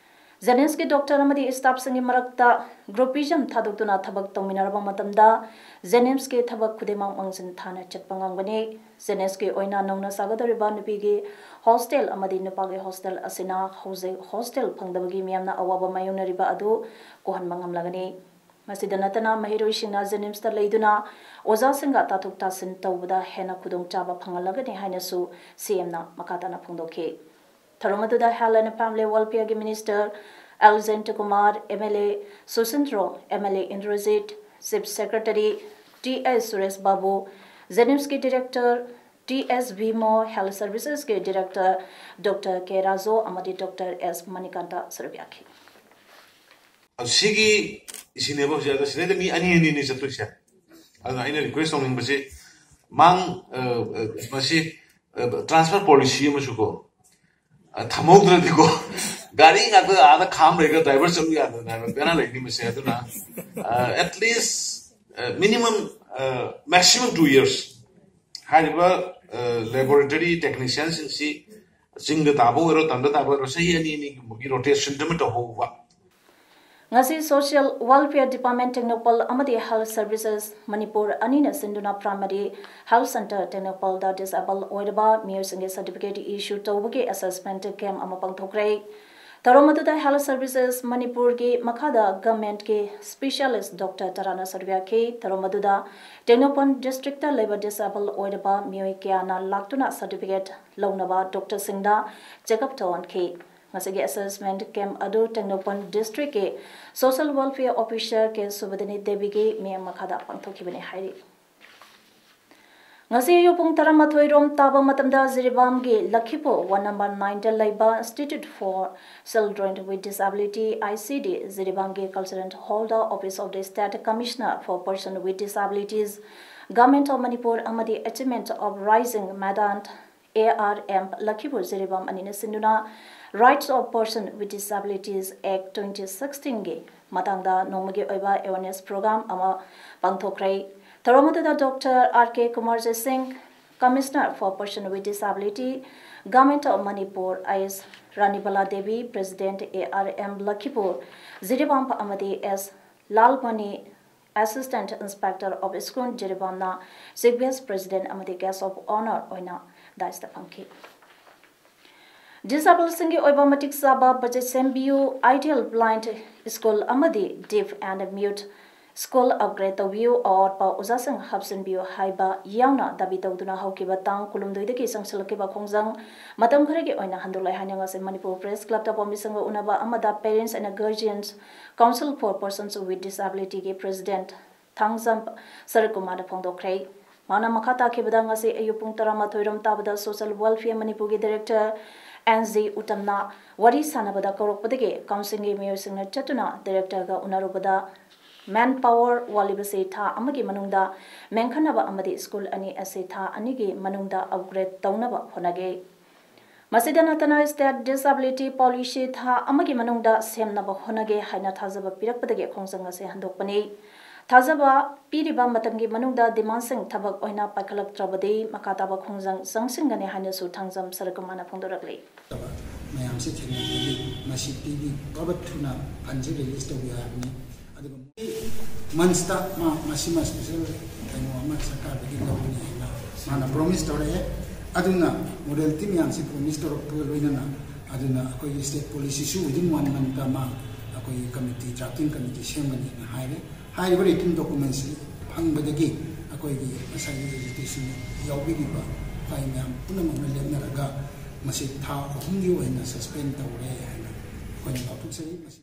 JNIMSꯀꯤ doctor ꯑꯃꯗꯤ staffꯁꯤꯡꯒꯤ ꯃꯔꯛꯇ groupism ꯊꯥꯗꯣꯛꯇꯨꯅ ꯊꯕꯛ ꯇꯧꯃꯤꯟꯅꯔꯕ ꯃꯇꯝꯗ JNIMSꯀꯤ ꯊꯕꯛ ꯈꯨꯗꯤꯡꯃꯛ ꯃꯥꯡꯖꯤꯟ ꯊꯥꯅ ꯆꯠꯄ ꯉꯝꯒꯅꯤ꯫ JNIMSꯀꯤ ꯑꯣꯏꯅ ꯅꯧꯅ ꯁꯥꯒꯗꯧꯔꯤꯕ ꯅꯨꯄꯤꯒꯤ hostel ꯑꯃꯗꯤ ꯅꯨꯄꯥꯒꯤ hostel ꯑꯁꯤꯅ ꯍꯧꯖꯤꯛ hostel ꯐꯪꯗꯕꯒꯤ ꯃꯤꯌꯥꯝꯅ ꯑꯋꯥꯕ ꯃꯥꯌꯣꯛꯅꯔꯤꯕ ꯑꯗꯨ ꯀꯣꯛꯍꯟꯕ ꯉꯝꯂꯒꯅꯤ꯫ ꯃꯁꯤꯗ ꯅꯠꯇꯅ ꯃꯍꯩꯔꯣꯏꯁꯤꯡꯅ JNIMSꯇ ꯂꯩꯗꯨꯅ ꯑꯣꯖꯥꯁꯤꯡꯒ ꯇꯥꯊꯣꯛ ꯇꯥꯁꯤꯟ ꯇꯧꯕꯗ ꯍꯦꯟꯅ ꯈꯨꯗꯣꯡꯆꯥꯕ ꯐꯪꯍꯜꯂꯒꯅꯤ ꯍꯥꯏꯅꯁꯨ CMꯅ ꯃꯈꯥ ꯇꯥꯅ ꯐꯣꯡꯗꯣꯛꯈꯤ꯫ ꯊꯧꯔꯝ ꯑꯗꯨꯗ Health and Family Welfareꯒꯤ Minister L Jayantakumar, MLA Susindro, MLA Indrajit, Chief Secretary T S Suresh Babu, JNIMSꯀꯤ Director T S Bhimo, Health Servicesꯀꯤ Director Doctor K Rajo ꯑꯃꯗꯤ Doctor S Manikanta ꯁꯔꯨꯛ ꯌꯥꯈꯤ꯫ ꯁꯤꯒꯤ ꯏꯁꯤꯅꯦꯕ ꯍꯧꯖꯤꯛ ꯑꯗ ꯁꯤꯗꯩꯗ ꯃꯤ ꯑꯅꯤ ꯑꯅꯤꯅꯤ ꯆꯠꯇꯣꯏꯁꯦ꯫ ꯑꯗꯨꯅ ꯑꯩꯅ request ꯇꯧꯅꯤꯡꯕꯁꯤ ꯃꯥꯡ ꯑ, ꯑ, ꯃꯁꯤ transfer policy ꯑꯃꯁꯨꯀꯣ, ꯑ, ꯊꯝꯍꯧꯗ꯭ꯔꯗꯤꯀꯣ, ꯒꯥꯔꯤ ꯉꯥꯛꯇ ꯑꯥꯗ ꯈꯥꯝ ꯂꯩꯔꯒ driver ꯆꯠꯂꯨ ꯌꯥꯗꯗꯅ ꯕꯦꯔꯥ ꯂꯩꯅꯤ꯫ ꯃꯁꯦ ꯑꯗꯨꯅ at least minimum maximum two years ꯍꯥꯏꯔꯤꯕ laboratory technicianꯁꯤꯡꯁꯤ ꯆꯤꯡꯗ ꯇꯥꯕ ꯑꯣꯏꯔꯣ, ꯇꯝꯗ ꯇꯥꯕ ꯑꯣꯏꯔꯣ, ꯆꯍꯤ ꯑꯅꯤ ꯑꯅꯤꯒꯨꯝꯕꯒꯤ rotationꯗ ꯑꯃ ꯇꯧꯍꯧꯕ꯫ ꯉꯁꯤ Social Welfare Department ꯇꯦꯡꯅꯧꯄꯜ ꯑꯃꯗꯤ Health Services ꯃꯅꯤꯄꯨꯔ ꯑꯅꯤꯅ ꯁꯤꯟꯗꯨꯅ Primary Health Centre ꯇꯦꯡꯅꯧꯄꯜꯗ disable ꯑꯣꯏꯔꯕ ꯃꯤꯑꯣꯏꯁꯤꯡꯒꯤ certificate issue ꯇꯧꯕꯒꯤ assessment camp ꯑꯃ ꯄꯥꯡꯊꯣꯛꯈ꯭ꯔꯦ꯫ ꯊꯧꯔꯝ ꯑꯗꯨꯗ Health Services ꯃꯅꯤꯄꯨꯔꯒꯤ ꯃꯈꯥꯗ governmentꯀꯤ specialist doctor ꯇꯔꯥꯅ ꯁꯔꯨꯛ ꯌꯥꯈꯤ꯫ ꯊꯧꯔꯝ ꯑꯗꯨꯗ ꯇꯦꯡꯅꯧꯄꯜ districtꯇ ꯂꯩꯕ disable ꯑꯣꯏꯔꯕ ꯃꯤꯑꯣꯏ ꯀꯌꯥꯅ ꯂꯥꯛꯇꯨꯅ certificate ꯂꯧꯅꯕ doctorꯁꯤꯡꯗ checkup ꯇꯧꯍꯟꯈꯤ꯫ ꯉꯁꯤꯒꯤ assessment camp ꯑꯗꯨ Tengnoupal districtꯀꯤ Social Welfare Officer K ꯁꯨꯕꯗꯅꯤ ꯗꯦꯕꯤꯒꯤ ꯃꯤꯠꯌꯦꯡ ꯃꯈꯥꯗ ꯄꯥꯡꯊꯣꯛꯈꯤꯕꯅꯤ ꯍꯥꯏꯔꯤ꯫ ꯉꯁꯤ ꯑꯌꯨꯛ ꯄꯨꯡ ꯇꯔꯥꯃꯥꯊꯣꯏ ꯔꯣꯝ ꯇꯥꯕ ꯃꯇꯝꯗ ꯖꯤꯔꯤꯕꯥꯝꯒꯤ ꯂꯈꯤꯄꯨꯔ ꯋꯥꯔꯗ ꯅꯝꯕꯔ ꯅꯥꯏꯟꯗ ꯂꯩꯕ Institute for Children with Disability, I C D, ꯖꯤꯔꯤꯕꯥꯝꯒꯤ ꯀꯜꯆꯔꯦꯜ ꯍꯣꯜꯗ Office of the State Commissioner for Person with Disabilities, Government of Manipur ꯑꯃꯗꯤ Achievement of Rising Madam A R M Lakhipur Jiribam ꯑꯅꯤꯅ ꯁꯤꯟꯗꯨꯅ Rights of Person with Disabilities Act twenty sixteenꯒꯤ ꯃꯇꯥꯡꯗ ꯅꯣꯡꯃꯒꯤ ꯑꯣꯏꯕ awareness program ꯑꯃ ꯄꯥꯡꯊꯣꯛꯈ꯭ꯔꯦ꯫ ꯊꯧꯔꯝ ꯑꯗꯨꯗ Doctor R K Kumar Jaising, Commissioner for Person with Disability, Government of Manipur, I S Ranibala Devi, President A R M Lakhipur Jiribam ꯑꯃꯗꯤ S Lalmani, Assistant Inspector of School ꯖꯤꯔꯤꯕꯥꯝꯅ Chief Guest President ꯑꯃꯗꯤ Guest of Honour ꯑꯣꯏꯅ dais ꯇ ꯐꯝꯈꯤ꯫ Disabledꯁꯤꯡꯒꯤ ꯑꯣꯏꯕ ꯃꯇꯤꯛ ꯆꯥꯕ budget ꯁꯦꯝꯕꯤꯌꯨ, Ideal Blind School ꯑꯃꯗꯤ Deaf and Mute School upgrade ꯇꯧꯕꯤꯌꯨ, ꯑꯋꯥꯠꯄ ꯑꯣꯖꯥꯁꯤꯡ ꯍꯥꯞꯆꯤꯟꯕꯤꯌꯨ ꯍꯥꯏꯕ ꯌꯥꯎꯅ ꯗꯥꯕꯤ ꯇꯧꯗꯨꯅ ꯍꯧꯈꯤꯕ ꯇꯥꯡ ꯀꯨꯟꯍꯨꯝꯗꯣꯏꯗꯒꯤ ꯆꯪꯁꯤꯜꯂꯛꯈꯤꯕ ꯈꯣꯡꯖꯪ ꯃꯇꯝ ꯈꯔꯒꯤ ꯑꯣꯏꯅ ꯍꯟꯗꯣꯛꯂꯦ ꯍꯥꯏꯅ ꯉꯁꯤ ꯃꯅꯤꯄꯨꯔ Press Clubꯇ ꯄꯥꯎꯃꯤꯁꯤꯡꯒ ꯎꯅꯕ ꯑꯃꯗ Parents and Guardians Council for Persons with Disabilityꯒꯤ President Thangjam ꯁꯔꯠꯀꯨꯃꯥꯔꯅ ꯐꯣꯡꯗꯣꯛꯈ꯭ꯔꯦ꯫ ꯃꯥꯅ ꯃꯈꯥ ꯇꯥꯈꯤꯕꯗ ꯉꯁꯤ ꯑꯌꯨꯛ ꯄꯨꯡ ꯇꯔꯥꯃꯥꯊꯣꯏ ꯔꯣꯝ ꯇꯥꯕꯗ Social Welfare ꯃꯅꯤꯄꯨꯔꯒꯤ Director N G ꯎꯇꯝꯅ ꯋꯥꯔꯤ ꯁꯥꯟꯅꯕꯗ ꯀꯧꯔꯛꯄꯗꯒꯤ councilꯒꯤ ꯃꯤꯑꯣꯏꯁꯤꯡꯅ ꯆꯠꯇꯨꯅ directorꯒ ꯎꯅꯔꯨꯕꯗ manpower ꯋꯥꯠꯂꯤꯕꯁꯤ ꯊꯥ ꯑꯃꯒꯤ ꯃꯅꯨꯡꯗ ꯃꯦꯟꯈꯠꯅꯕ ꯑꯃꯗꯤ school ꯑꯅꯤ ꯑꯁꯤ ꯊꯥ ꯑꯅꯤꯒꯤ ꯃꯅꯨꯡꯗ upgrade ꯇꯧꯅꯕ ꯍꯣꯠꯅꯒꯦ꯫ ꯃꯁꯤꯗ ꯅꯠꯇꯅ State Disability Policy ꯊꯥ ꯑꯃꯒꯤ ꯃꯅꯨꯡꯗ ꯁꯦꯝꯅꯕ ꯍꯣꯠꯅꯒꯦ ꯍꯥꯏꯅ ꯊꯥꯖꯕ ꯄꯤꯔꯛꯄꯗꯒꯤ ꯈꯣꯡꯖꯪ ꯑꯁꯤ ꯍꯟꯗꯣꯛꯄꯅꯤ꯫ ꯊꯥꯖꯕ ꯄꯤꯔꯤꯕ ꯃꯇꯝꯒꯤ ꯃꯅꯨꯡꯗ demandꯁꯤꯡ ꯊꯕꯛ ꯑꯣꯏꯅ ꯄꯥꯏꯈꯠꯂꯛꯇ꯭ꯔꯕꯗꯤ ꯃꯈꯥ ꯇꯥꯕ ꯈꯣꯡꯖꯪ ꯆꯪꯁꯤꯟꯒꯅꯤ ꯍꯥꯏꯅꯁꯨ ꯊꯥꯡꯖꯝ ꯁꯔꯠꯀꯨꯃꯥꯔꯅ ꯐꯣꯡꯗꯣꯔꯛꯂꯤ꯫ ꯃꯌꯥꯝꯁꯦ ꯊꯦꯡꯅꯕꯗꯒꯤ ꯃꯁꯤ ꯄꯤꯕꯤ ꯐꯕ ꯊꯨꯅ fundꯁꯦ release ꯇꯧꯕꯤꯌꯨ ꯍꯥꯏꯕꯅꯤ꯫ ꯑꯗꯨꯒ monthsꯇ ꯃꯥ ꯃꯁꯤꯃ special ꯀꯩꯅꯣ ꯑꯃ ꯁꯔꯀꯥꯔꯗꯒꯤ ꯂꯧꯒꯅꯤ ꯍꯥꯏꯅ ꯃꯥꯅ promise ꯇꯧꯔꯛꯑꯦ꯫ ꯑꯗꯨꯅ modality ꯃꯌꯥꯝꯁꯤ promise ꯇꯧꯔꯛꯄꯒ ꯂꯣꯏꯅꯅ ꯑꯗꯨꯅ ꯑꯩꯈꯣꯏꯒꯤ state policyꯁꯨ within one monthꯇ ꯃꯥ ꯑꯩꯈꯣꯏꯒꯤ committee, drafting committee ꯁꯦꯝꯒꯅꯤꯅ ꯍꯥꯏꯔꯦ꯫ ꯍꯥꯏꯔꯤꯕ written documentsꯁꯤ ꯐꯪꯕꯗꯒꯤ ꯑꯩꯈꯣꯏꯒꯤ ꯉꯁꯥꯏꯒꯤ agitation ꯌꯥꯎꯕꯤꯔꯤꯕ ꯐꯥꯏ ꯃꯌꯥꯝ ꯄꯨꯝꯅꯃꯛꯅ ꯂꯦꯞꯅꯔꯒ ꯃꯁꯤ ꯊꯥ ꯑꯍꯨꯝꯒꯤ ꯑꯣꯏꯅ suspend ꯇꯧꯔꯦ ꯍꯥꯏꯅ ꯑꯩꯈꯣꯏꯅ ꯂꯥꯎꯊꯣꯛꯆꯔꯤ꯫ ꯃꯁꯤ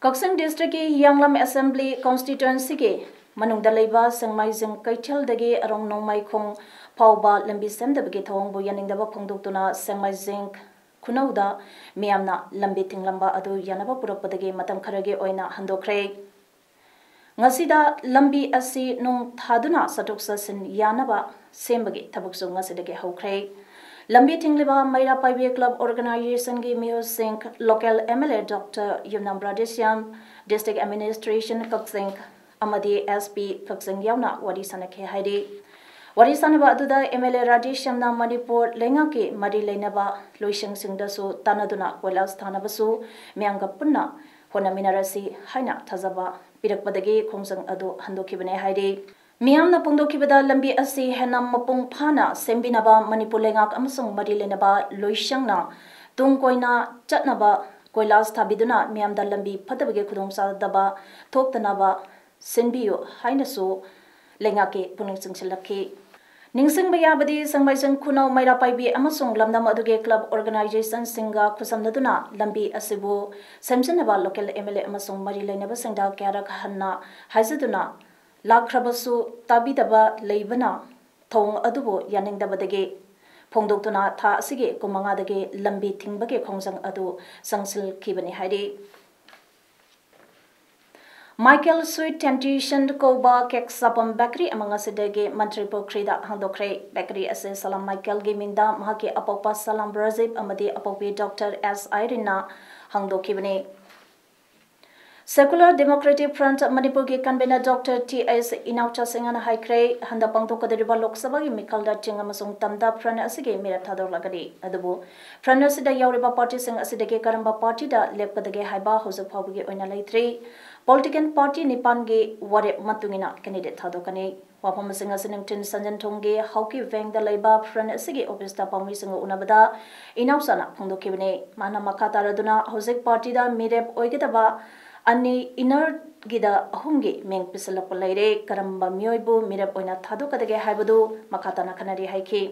ꯀꯛꯆꯤꯡ districtꯀꯤ ꯍꯤꯌꯥꯡꯂꯝ Assembly Constituencyꯒꯤ ꯃꯅꯨꯡꯗ ꯂꯩꯕ ꯁꯦꯡꯃꯥꯏꯖꯤꯡ ꯀꯩꯊꯦꯜꯗꯒꯤ ꯑꯔꯣꯡ ꯅꯣꯡꯃꯥꯏꯈꯣꯡ ꯐꯥꯎꯕ ꯂꯝꯕꯤ ꯁꯦꯝꯗꯕꯒꯤ ꯊꯧꯑꯣꯡꯕꯨ ꯌꯥꯅꯤꯡꯗꯕ ꯐꯣꯡꯗꯣꯛꯇꯨꯅ ꯁꯦꯡꯃꯥꯏꯖꯤꯡ ꯈꯨꯅꯧꯗ ꯃꯤꯌꯥꯝꯅ ꯂꯝꯕꯤ ꯊꯤꯡꯂꯝꯕ ꯑꯗꯨ ꯌꯥꯅꯕ ꯄꯨꯔꯛꯄꯗꯒꯤ ꯃꯇꯝ ꯈꯔꯒꯤ ꯑꯣꯏꯅ ꯍꯟꯗꯣꯛꯈ꯭ꯔꯦ꯫ ꯉꯁꯤꯗ ꯂꯝꯕꯤ ꯑꯁꯤ ꯅꯨꯡ ꯊꯥꯗꯨꯅ ꯆꯠꯊꯣꯛ ꯆꯠꯁꯤꯟ ꯌꯥꯅꯕ ꯁꯦꯝꯕꯒꯤ ꯊꯕꯛꯁꯨ ꯉꯁꯤꯗꯒꯤ ꯍꯧꯈ꯭ꯔꯦ꯫ ꯂꯝꯕꯤ ꯊꯤꯡꯂꯤꯕ ꯃꯩꯔꯥ ꯄꯥꯏꯕꯤ club organization ꯒꯤ ꯃꯤꯑꯣꯏꯁꯤꯡ, local M L A Doctor Yumnam Radheshyam, district administration ꯀꯛꯆꯤꯡ ꯑꯃꯗꯤ S P ꯀꯛꯆꯤꯡ ꯌꯥꯎꯅ ꯋꯥꯔꯤ ꯁꯥꯅꯈꯤ ꯍꯥꯏꯔꯤ꯫ ꯋꯥꯔꯤ ꯁꯥꯅꯕ ꯑꯗꯨꯗ M L A ꯔꯥꯙꯦꯁ꯭ꯌꯥꯝꯅ ꯃꯅꯤꯄꯨꯔ ꯂꯩꯉꯥꯛꯀꯤ ꯃꯔꯤ ꯂꯩꯅꯕ ꯂꯣꯏꯁꯪꯁꯤꯡꯗꯁꯨ ꯇꯥꯟꯅꯗꯨꯅ ꯀꯣꯏꯂꯥꯁ ꯊꯥꯅꯕꯁꯨ ꯃꯤꯌꯥꯝꯒ ꯄꯨꯟꯅ ꯍꯣꯠꯅꯃꯤꯟꯅꯔꯁꯤ ꯍꯥꯏꯅ ꯊꯥꯖꯕ ꯄꯤꯔꯛꯄꯗꯒꯤ ꯈꯣꯡꯖꯪ ꯑꯗꯨ ꯍꯟꯗꯣꯛꯈꯤꯕꯅꯦ ꯍꯥꯏꯔꯤ꯫ ꯃꯤꯌꯥꯝꯅ ꯐꯣꯡꯗꯣꯛꯈꯤꯕꯗ ꯂꯝꯕꯤ ꯑꯁꯤ ꯍꯦꯟꯅ ꯃꯄꯨꯡ ꯐꯥꯅ ꯁꯦꯝꯕꯤꯅꯕ ꯃꯅꯤꯄꯨꯔ ꯂꯩꯉꯥꯛ ꯑꯃꯁꯨꯡ ꯃꯔꯤ ꯂꯩꯅꯕ ꯂꯣꯏꯁꯪꯅ ꯇꯨꯡ ꯀꯣꯏꯅ ꯆꯠꯅꯕ ꯀꯣꯏꯂꯥꯁ ꯊꯥꯕꯤꯗꯨꯅ ꯃꯤꯌꯥꯝꯗ ꯂꯝꯕꯤ ꯐꯠꯇꯕꯒꯤ ꯈꯨꯗꯣꯡꯆꯥꯗꯕ ꯊꯣꯛꯇꯅꯕ ꯁꯤꯟꯕꯤꯌꯨ ꯍꯥꯏꯅꯁꯨ ꯂꯩꯉꯥꯛꯀꯤ ꯄꯨꯛꯅꯤꯡ ꯆꯤꯡꯁꯤꯜꯂꯛꯈꯤ꯫ ꯅꯤꯡꯁꯤꯡꯕ ꯌꯥꯕꯗꯤ, ꯁꯦꯡꯃꯥꯏꯖꯤꯡ ꯈꯨꯅꯧ ꯃꯩꯔꯥ ꯄꯥꯏꯕꯤ ꯑꯃꯁꯨꯡ ꯂꯝꯗꯝ ꯑꯗꯨꯒꯤ club organization ꯁꯤꯡꯒ ꯈꯨꯠꯁꯝꯅꯗꯨꯅ ꯂꯝꯕꯤ ꯑꯁꯤꯕꯨ ꯁꯦꯝꯖꯤꯟꯅꯕ local M L A ꯑꯃꯁꯨꯡ ꯃꯔꯤ ꯂꯩꯅꯕꯁꯤꯡꯗ ꯀꯌꯥꯔꯛ ꯍꯟꯅ ꯍꯥꯏꯖꯗꯨꯅ ꯂꯥꯛꯈ꯭ꯔꯕꯁꯨ ꯇꯥꯕꯤꯗꯕ ꯂꯩꯕꯅ ꯊꯧꯑꯣꯡ ꯑꯗꯨꯕꯨ ꯌꯥꯅꯤꯡꯗꯕꯗꯒꯤ ꯐꯣꯡꯗꯣꯛꯇꯨꯅ ꯊꯥ ꯑꯁꯤꯒꯤ ꯀꯨꯟꯃꯉꯥꯗꯒꯤ ꯂꯝꯕꯤ ꯊꯤꯡꯕꯒꯤ ꯈꯣꯡꯖꯪ ꯑꯗꯨ ꯆꯪꯁꯤꯜꯈꯤꯕꯅꯤ ꯍꯥꯏꯔꯤ꯫ Michael Sweet Temptation ꯀꯧꯕ cake ꯆꯥꯐꯝ bakery ꯑꯃ ꯉꯁꯤꯗꯒꯤ ꯃꯟꯇ꯭ꯔꯤ ꯄꯨꯈ꯭ꯔꯤꯗ ꯍꯥꯡꯗꯣꯛꯈ꯭ꯔꯦ꯫ Bakery ꯑꯁꯤ ꯁꯂꯥꯝ ꯃꯥꯏꯀꯦꯜꯒꯤ ꯃꯤꯡꯗ ꯃꯍꯥꯛꯀꯤ ꯑꯄꯣꯛꯄ ꯁꯂꯥꯝ ꯔꯥꯖꯤꯕ ꯑꯃꯗꯤ ꯑꯄꯣꯛꯄꯤ Doctor S ꯑꯥꯏꯔꯤꯟꯅ ꯍꯥꯡꯗꯣꯛꯈꯤꯕꯅꯤ꯫ Secular Democratic Front ꯃꯅꯤꯄꯨꯔꯒꯤ convener Doctor T S ꯏꯅꯥꯎꯆꯥ ꯁꯤꯡꯍꯅ ꯍꯥꯏꯈ꯭ꯔꯦ, ꯍꯟꯗꯛ ꯄꯥꯡꯊꯣꯛꯀꯗꯧꯔꯤꯕ ꯂꯣꯛ ꯁꯚꯥꯒꯤ ꯃꯤꯈꯜꯗ ꯆꯤꯡ ꯑꯃꯁꯨꯡ ꯇꯝꯗ front ꯑꯁꯤꯒꯤ ꯃꯤꯔꯦꯞ ꯊꯥꯗꯣꯔꯛꯂꯒꯅꯤ꯫ ꯑꯗꯨꯕꯨ front ꯑꯁꯤꯗ ꯌꯥꯎꯔꯤꯕ party ꯁꯤꯡ ꯑꯁꯤꯗꯒꯤ ꯀꯔꯝꯕ party ꯗ ꯂꯦꯞꯀꯗꯒꯦ ꯍꯥꯏꯕ ꯍꯧꯖꯤꯛ ꯐꯥꯎꯕꯒꯤ ꯑꯣꯏꯅ ꯂꯩꯇ꯭ꯔꯤ꯫ Political party ꯅꯤꯄꯥꯟꯒꯤ ꯋꯥꯔꯦꯞ ꯃꯇꯨꯡ ꯏꯟꯅ candidate ꯊꯥꯗꯣꯛꯀꯅꯤ꯫ ꯋꯥꯐꯝꯁꯤꯡ ꯑꯁꯤ ꯅꯨꯡꯊꯤꯜ ꯁꯟꯖꯦꯟꯊꯣꯡꯒꯤ ꯍꯥꯎꯀꯤ ꯚꯦꯡꯗ ꯂꯩꯕ front ꯑꯁꯤꯒꯤ office ꯇ ꯄꯥꯎꯃꯤꯁꯤꯡꯒ ꯎꯅꯕꯗ ꯏꯅꯥꯎꯆꯥꯅ ꯐꯣꯡꯗꯣꯛꯈꯤꯕꯅꯤ꯫ ꯃꯥꯅ ꯃꯈꯥ ꯇꯥꯔꯗꯨꯅ ꯍꯧꯖꯤꯛ party ꯗ ꯃꯤꯔꯦꯞ ꯑꯣꯏꯒꯗꯕ ꯑꯅꯤ inner ꯒꯤꯗ ꯑꯍꯨꯝꯒꯤ ꯃꯤꯡ ꯄꯤꯁꯤꯜꯂꯛꯄ ꯂꯩꯔꯦ꯫ ꯀꯔꯝꯕ ꯃꯤꯑꯣꯏꯕꯨ ꯃꯤꯔꯦꯞ ꯑꯣꯏꯅ ꯊꯥꯗꯣꯛꯀꯗꯒꯦ ꯍꯥꯏꯕꯗꯨ ꯃꯈꯥ ꯇꯥꯅ ꯈꯟꯅꯔꯤ ꯍꯥꯏꯈꯤ꯫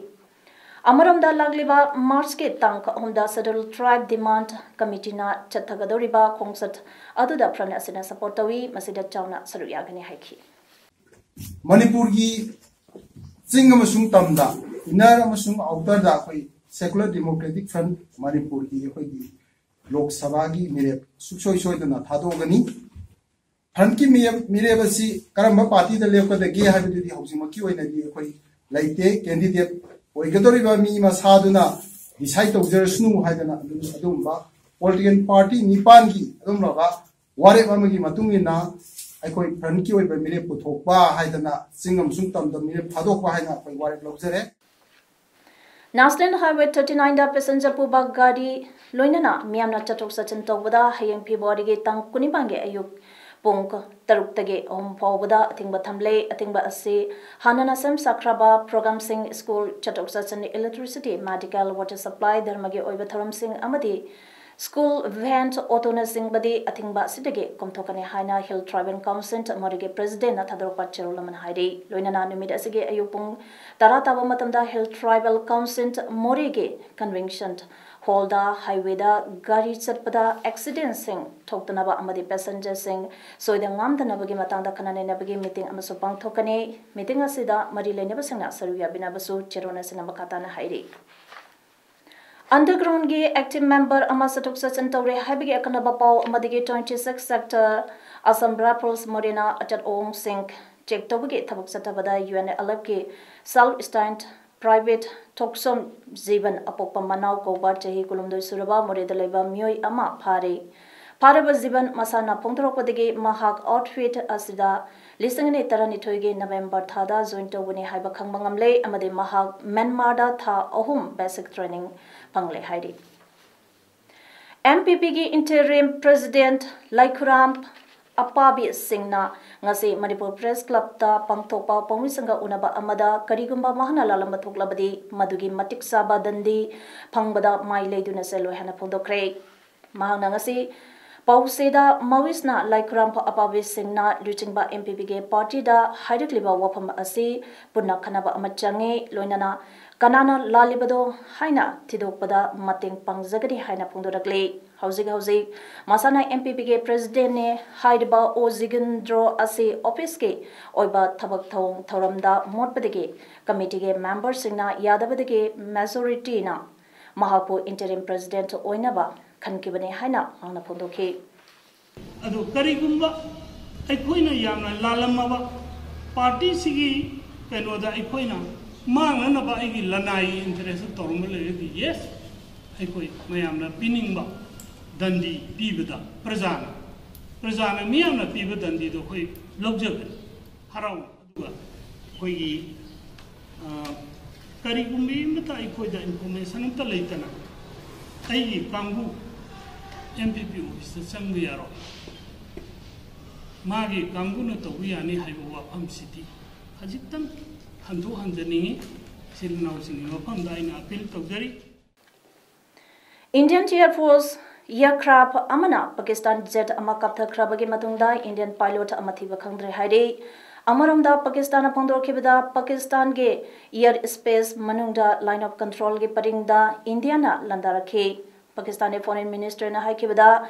ꯑꯃꯔꯣꯝꯗ ꯂꯥꯛꯂꯤꯕ March ꯀꯤ ꯇꯥꯡ ꯑꯍꯨꯝꯗ Scheduled Tribe Demand Committee ꯅ ꯆꯠꯊꯒꯗꯧꯔꯤꯕ ꯈꯣꯡꯆꯠ ꯑꯗꯨꯗ front ꯑꯁꯤꯅ support ꯇꯧꯏ, ꯃꯁꯤꯗ ꯆꯥꯎꯅ ꯁꯔꯨꯛ ꯌꯥꯒꯅꯤ ꯍꯥꯏꯈꯤ꯫ ꯃꯅꯤꯄꯨꯔꯒꯤ ꯆꯤꯡ ꯑꯃꯁꯨꯡ ꯇꯝꯗ, inner ꯑꯃꯁꯨꯡ outerꯗ ꯑꯩꯈꯣꯏ Secular Democratic Front ꯃꯅꯤꯄꯨꯔꯒꯤ ꯑꯩꯈꯣꯏꯒꯤ ꯂꯣꯛ ꯁꯚꯥꯒꯤ ꯃꯤꯔꯦꯞ ꯁꯨꯡꯁꯣꯏ ꯁꯣꯏꯗꯅ ꯊꯥꯗꯣꯛꯑꯒꯅꯤ꯫ Frontꯀꯤ ꯃꯤꯔꯦꯞ, ꯃꯤꯔꯦꯞ ꯑꯁꯤ ꯀꯔꯝꯕ partyꯗ ꯂꯦꯞꯀꯗꯒꯦ ꯍꯥꯏꯕꯗꯨꯗꯤ ꯍꯧꯖꯤꯛꯃꯛꯀꯤ ꯑꯣꯏꯅꯗꯤ ꯑꯩꯈꯣꯏ ꯂꯩꯇꯦ꯫ Candidate ꯑꯣꯏꯒꯗꯧꯔꯤꯕ ꯃꯤ ꯃꯁꯥꯗꯨꯅ decide ꯇꯧꯖꯔꯁꯅꯨ ꯍꯥꯏꯗꯅ ꯑꯗꯨꯝ, ꯑꯗꯨꯒꯨꯝꯕ political party ꯅꯤꯄꯥꯟꯒꯤ ꯑꯗꯨꯝꯂꯕ ꯋꯥꯔꯦꯞ ꯑꯃꯒꯤ ꯃꯇꯨꯡ ꯏꯟꯅ ꯑꯩꯈꯣꯏ frontꯀꯤ ꯑꯣꯏꯕ ꯃꯤꯔꯦꯞ ꯄꯨꯊꯣꯛꯄ ꯍꯥꯏꯗꯅ, ꯆꯤꯡ ꯑꯃꯁꯨꯡ ꯇꯝꯗ ꯃꯤꯔꯦꯞ ꯊꯥꯗꯣꯛꯄ ꯍꯥꯏꯅ ꯑꯩꯈꯣꯏ ꯋꯥꯔꯦꯞ ꯂꯧꯖꯔꯦ꯫ National Highway thirty nineꯗ passenger ꯄꯨꯕ ꯒꯥꯔꯤ ꯂꯣꯏꯅꯅ ꯃꯤꯌꯥꯝꯅ ꯆꯠꯊꯣꯛ ꯆꯠꯁꯤꯟ ꯇꯧꯕꯗ ꯍꯌꯦꯡ Februaryꯒꯤ ꯇꯥꯡ ꯀꯨꯟꯅꯤꯄꯥꯟꯒꯤ ꯑꯌꯨꯛ ꯄꯨꯡ ꯇꯔꯨꯛꯇꯒꯤ ꯑꯍꯨꯝ ꯐꯥꯎꯕꯗ ꯑꯊꯤꯡꯕ ꯊꯝꯂꯦ꯫ ꯑꯊꯤꯡꯕ ꯑꯁꯤ ꯍꯥꯟꯅꯅ ꯁꯦꯝ ꯁꯥꯈ꯭ꯔꯕ programꯁꯤꯡ, school ꯆꯠꯊꯣꯛ ꯆꯠꯁꯤꯟ, electricity, medical, water supply, ꯙꯔꯃꯒꯤ ꯑꯣꯏꯕ ꯊꯧꯔꯝꯁꯤꯡ ꯑꯃꯗꯤ school van, autoꯅꯆꯤꯡꯕꯗꯤ ꯑꯊꯤꯡꯕ ꯑꯁꯤꯗꯒꯤ ꯀꯣꯝꯊꯣꯛꯀꯅꯤ ꯍꯥꯏꯅ Hill Tribal Council ꯃꯣꯔꯦꯒꯤ presidentꯅ ꯊꯥꯗꯣꯔꯛꯄ ꯆꯦꯔꯣꯜ ꯑꯃꯅ ꯍꯥꯏꯔꯤ꯫ ꯂꯣꯏꯅꯅ ꯅꯨꯃꯤꯠ ꯑꯁꯤꯒꯤ ꯑꯌꯨꯛ ꯄꯨꯡ ꯇꯔꯥ ꯇꯥꯕ ꯃꯇꯝꯗ Hill Tribal Council ꯃꯣꯔꯦꯒꯤ convention hallꯗ highwayꯗ ꯒꯥꯔꯤ ꯆꯠꯄꯗ accidentꯁꯤꯡ ꯊꯣꯛꯇꯅꯕ ꯑꯃꯗꯤ passengerꯁꯤꯡ ꯁꯣꯏꯗ ꯉꯥꯝꯗꯅꯕꯒꯤ ꯃꯇꯥꯡꯗ ꯈꯟꯅ ꯅꯩꯅꯕꯒꯤ meeting ꯑꯃꯁꯨ ꯄꯥꯡꯊꯣꯛꯀꯅꯤ꯫ Meeting ꯑꯁꯤꯗ ꯃꯔꯤ ꯂꯩꯅꯕꯁꯤꯡꯅ ꯁꯔꯨꯛ ꯌꯥꯕꯤꯅꯕꯁꯨ ꯆꯦꯔꯣꯜ ꯑꯁꯤꯅ ꯃꯈꯥ ꯇꯥꯅ ꯍꯥꯏꯔꯤ꯫ Undergroundꯒꯤ active member ꯑꯃ ꯆꯠꯊꯣꯛ ꯆꯠꯁꯤꯟ ꯇꯧꯔꯦ ꯍꯥꯏꯕꯒꯤ ꯑꯀꯟꯅꯕ ꯄꯥꯎ ꯑꯃꯗꯒꯤ twenty six sector Assam Rifles ꯃꯣꯔꯦꯅ ꯑꯆꯠ ꯑꯋꯣꯡꯁꯤꯡ check ꯇꯧꯕꯒꯤ ꯊꯕꯛ ꯆꯠꯊꯕꯗ UNLFꯀꯤ South Eastern Private ꯊꯣꯛꯁꯣꯝ ꯖꯤꯕꯟ ꯑꯄꯣꯛꯄ ꯃꯅꯥꯎ ꯀꯧꯕ ꯆꯍꯤ ꯀꯨꯟꯍꯨꯝꯗꯣꯏ ꯁꯨꯔꯕ ꯃꯣꯔꯦꯗ ꯂꯩꯕ ꯃꯤꯑꯣꯏ ꯑꯃ ꯐꯥꯔꯦ꯫ ꯐꯥꯔꯕ ꯖꯤꯕꯟ ꯃꯁꯥꯅ ꯐꯣꯡꯗꯣꯔꯛꯄꯗꯒꯤ ꯃꯍꯥꯛ outfit ꯑꯁꯤꯗ ꯂꯤꯁꯤꯡ ꯑꯅꯤ ꯇꯔꯥꯅꯤꯊꯣꯏꯒꯤ November ꯊꯥꯗ join ꯇꯧꯕꯅꯤ ꯍꯥꯏꯕ ꯈꯪꯕ ꯉꯝꯂꯦ ꯑꯃꯗꯤ ꯃꯍꯥꯛ ꯃ꯭ꯌꯥꯟꯃꯥꯔꯗ ꯊꯥ ꯑꯍꯨꯝ basic training ꯐꯪꯂꯦ ꯍꯥꯏꯔꯤ꯫ MPPꯒꯤ interim president ꯂꯥꯏꯈꯨꯔꯥꯝ ꯑꯄꯥꯕꯤ ꯁꯤꯡꯅ ꯉꯁꯤ ꯃꯅꯤꯄꯨꯔ Press Clubꯇ ꯄꯥꯡꯊꯣꯛꯄ ꯄꯥꯎꯃꯤꯁꯤꯡꯒ ꯎꯅꯕ ꯑꯃꯗ ꯀꯔꯤꯒꯨꯝꯕ ꯃꯍꯥꯛꯅ ꯂꯥꯜꯂꯝꯕ ꯊꯣꯛꯂꯕꯗꯤ ꯃꯗꯨꯒꯤ ꯃꯇꯤꯛ ꯆꯥꯕ ꯗꯟꯗꯤ ꯐꯪꯕꯗ ꯃꯥꯏ ꯂꯩꯗꯨꯅ ꯆꯠꯂꯣꯏ ꯍꯥꯏꯅ ꯐꯣꯡꯗꯣꯛꯈ꯭ꯔꯦ꯫ ꯃꯍꯥꯛꯅ ꯉꯁꯤ ꯄꯥꯎꯆꯦꯗ ꯃꯥꯋꯤꯁꯅ ꯂꯥꯏꯈꯨꯔꯥꯝ ꯑꯄꯥꯕꯤꯁꯤꯡꯅ ꯂꯨꯆꯤꯡꯕ MPPꯒꯤ partyꯗ ꯍꯥꯏꯔꯛꯂꯤꯕ ꯋꯥꯐꯝ ꯑꯁꯤ ꯄꯨꯟꯅ ꯈꯟꯅꯕ ꯑꯃ ꯆꯪꯉꯤ, ꯂꯣꯏꯅꯅ ꯀꯅꯥꯅ ꯂꯥꯜꯂꯤꯕꯗꯣ ꯍꯥꯏꯅ ꯊꯤꯗꯣꯛꯄꯗ ꯃꯇꯦꯡ ꯄꯥꯡꯖꯒꯅꯤ ꯍꯥꯏꯅ ꯐꯣꯡꯗꯣꯔꯛꯂꯤ꯫ ꯍꯧꯖꯤꯛ ꯍꯧꯖꯤꯛ ꯃꯁꯥꯅ M P P ꯒꯤ president ꯅꯦ ꯍꯥꯏꯔꯤꯕ ꯑꯣ ꯖꯤꯒꯤꯟꯗ꯭ꯔꯣ ꯑꯁꯤ office ꯀꯤ ꯑꯣꯏꯕ ꯊꯕꯛ ꯊꯧꯑꯣꯡ ꯊꯧꯔꯝꯗ ꯃꯣꯠꯄꯗꯒꯤ committee ꯒꯤ member ꯁꯤꯡꯅ ꯌꯥꯗꯕꯗꯒꯤ majority ꯅ ꯃꯍꯥꯛꯄꯨ interim president ꯑꯣꯏꯅꯕ ꯈꯟꯈꯤꯕꯅꯤ ꯍꯥꯏꯅ ꯃꯍꯥꯛꯅ ꯐꯣꯡꯗꯣꯛꯈꯤ꯫ ꯑꯗꯨ ꯀꯔꯤꯒꯨꯝꯕ ꯑꯩꯈꯣꯏꯅ ꯌꯥꯝꯅ ꯂꯥꯜꯂꯝꯃꯕ, party ꯁꯤꯒꯤ ꯀꯩꯅꯣꯗ ꯑꯩꯈꯣꯏꯅ ꯃꯥꯡꯅꯅꯕ ꯑꯩꯒꯤ ꯂꯅꯥꯏꯒꯤ interest ꯇꯧꯔꯝꯕ ꯂꯩꯔꯒꯗꯤ, yes, ꯑꯩꯈꯣꯏ ꯃꯌꯥꯝꯅ ꯄꯤꯅꯤꯡꯕ ꯗꯟꯗꯤ ꯄꯤꯕꯗ ꯄ꯭ꯔꯖꯥꯅ, ꯄ꯭ꯔꯖꯥꯅ ꯃꯤꯌꯥꯝꯅ ꯄꯤꯕ ꯗꯟꯗꯤꯗꯣ ꯑꯩꯈꯣꯏ ꯂꯧꯖꯒꯅꯤ, ꯍꯔꯥꯎꯅ꯫ ꯑꯗꯨꯒ ꯑꯩꯈꯣꯏꯒꯤ, ꯑ, ꯀꯔꯤꯒꯨꯝꯕ ꯑꯃꯇ ꯑꯩꯈꯣꯏꯗ information ꯑꯃꯇ ꯂꯩꯇꯅ ꯑꯩꯒꯤ ꯀꯥꯡꯕꯨ M P P office ꯇ ꯆꯪꯕ ꯌꯥꯔꯣꯏ, ꯃꯥꯒꯤ ꯀꯥꯡꯕꯨꯅ ꯇꯧꯕ ꯌꯥꯅꯤ ꯍꯥꯏꯕ ꯋꯥꯐꯝꯁꯤꯗꯤ ꯈꯖꯤꯛꯇꯪ ꯍꯟꯗꯣꯛ ꯍꯟꯖꯅꯤꯡꯉꯤ꯫ ꯏꯆꯤꯜ ꯏꯅꯥꯎꯁꯤꯡꯒꯤ ꯃꯐꯝꯗ ꯑꯩꯅ appeal ꯇꯧꯖꯔꯤ꯫ Indian Air Force aircraft ꯑꯃꯅ Pakistan jet ꯑꯃ ꯀꯥꯞꯊꯈ꯭ꯔꯕꯒꯤ ꯃꯇꯨꯡꯗ Indian pilot ꯑꯃ ꯊꯤꯕ ꯈꯪꯗ꯭ꯔꯦ ꯍꯥꯏꯔꯤ꯫ ꯑꯃꯔꯣꯝꯗ ꯄꯥꯀꯤꯁꯇꯥꯟꯅ ꯐꯣꯡꯗꯣꯔꯛꯈꯤꯕꯗ, ꯄꯥꯀꯤꯁꯇꯥꯟꯒꯤ air space ꯃꯅꯨꯡꯗ line of control ꯒꯤ ꯄꯔꯤꯡꯗ ꯏꯟꯗꯤꯌꯥꯅ ꯂꯥꯟꯗꯥꯔꯛꯈꯤ꯫ ꯄꯥꯀꯤꯁꯇꯥꯟꯒꯤ foreign minister ꯅ ꯍꯥꯏꯈꯤꯕꯗ,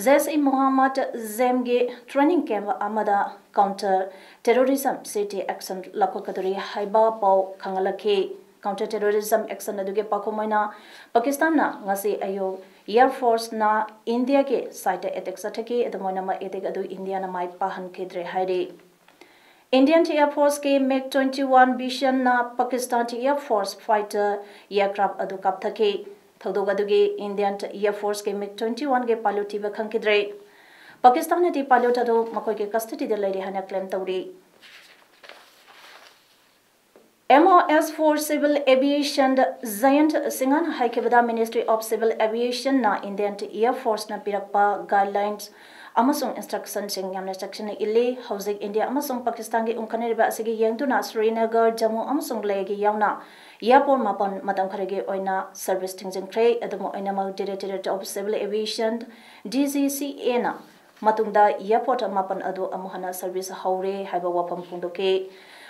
Jaish-e-Mohammed ꯖꯦꯝꯒꯤ training camp ꯑꯃꯗ counter terrorism city action ꯂꯧꯈꯠꯀꯗꯧꯔꯤ ꯍꯥꯏꯕ ꯄꯥꯎ ꯈꯪꯍꯜꯂꯛꯈꯤ꯫ Counter terrorism action ꯑꯗꯨꯒꯤ ꯄꯥꯎꯈꯨꯝ ꯑꯣꯏꯅ ꯄꯥꯀꯤꯁꯇꯥꯟꯅ ꯉꯁꯤ ꯑꯌꯨꯛ air force ꯅ ꯏꯟꯗꯤꯌꯥꯒꯤ site ꯇ attack ꯆꯠꯊꯈꯤ꯫ ꯑꯗꯨꯝ ꯑꯣꯏꯅꯃꯛ, attack ꯑꯗꯨ ꯏꯟꯗꯤꯌꯥꯅ ꯃꯥꯏ ꯄꯥꯛꯍꯟꯈꯤꯗ꯭ꯔꯦ ꯍꯥꯏꯔꯤ꯫ Indian Air Force ꯀꯤ MiG twenty one Vision ꯅ Pakistan Air Force fighter aircraft ꯑꯗꯨ ꯀꯥꯞꯊꯈꯤ꯫ ꯊꯧꯗꯣꯛ ꯑꯗꯨꯒꯤ Indian Air Force ꯀꯤ MiG twenty one ꯒꯤ pilot ꯊꯤꯕ ꯈꯪꯈꯤꯗ꯭ꯔꯦ꯫ ꯄꯥꯀꯤꯁꯇꯥꯟꯅꯗꯤ pilot ꯑꯗꯨ ꯃꯈꯣꯏꯒꯤ custody ꯗ ꯂꯩꯔꯤ ꯍꯥꯏꯅ claim ꯇꯧꯔꯤ꯫ M O S for Civil Aviation ꯗ ꯖꯌꯟꯠ ꯁꯤꯡꯍꯅ ꯍꯥꯏꯈꯤꯕꯗ, Ministry of Civil Aviation ꯅ Indian Air Force ꯅ ꯄꯤꯔꯛꯄ guidelines ꯑꯃꯁꯨꯡ instruction ꯁꯤꯡ ꯌꯥꯝꯅ ꯆꯦꯛꯁꯤꯟꯅ ꯏꯜꯂꯤ꯫ ꯍꯧꯖꯤꯛ ꯏꯟꯗꯤꯌꯥ ꯑꯃꯁꯨꯡ ꯄꯥꯀꯤꯁꯇꯥꯟꯒꯤ ꯎꯪꯈꯠꯅꯔꯤꯕ ꯑꯁꯤꯒꯤ ꯌꯦꯡꯗꯨꯅ ꯁ꯭ꯔꯤꯅꯒꯔ, ꯖꯝꯃꯨ ꯑꯃꯁꯨꯡ ꯂꯦꯍꯒꯤ ꯌꯥꯎꯅ airport ꯃꯥꯄꯟ ꯃꯇꯝ ꯈꯔꯒꯤ ꯑꯣꯏꯅ service ꯊꯤꯡꯖꯤꯟꯈ꯭ꯔꯦ꯫ ꯑꯗꯨꯝ ꯑꯣꯏꯅꯃꯛ, Directorate of Civil Aviation, D G C A ꯅ ꯃꯇꯨꯡꯗ airport ꯃꯥꯄꯟ ꯑꯗꯨ ꯑꯃꯨꯛ ꯍꯟꯅ service ꯍꯧꯔꯦ ꯍꯥꯏꯕ ꯋꯥꯐꯝ ꯐꯣꯡꯗꯣꯛꯈꯤ꯫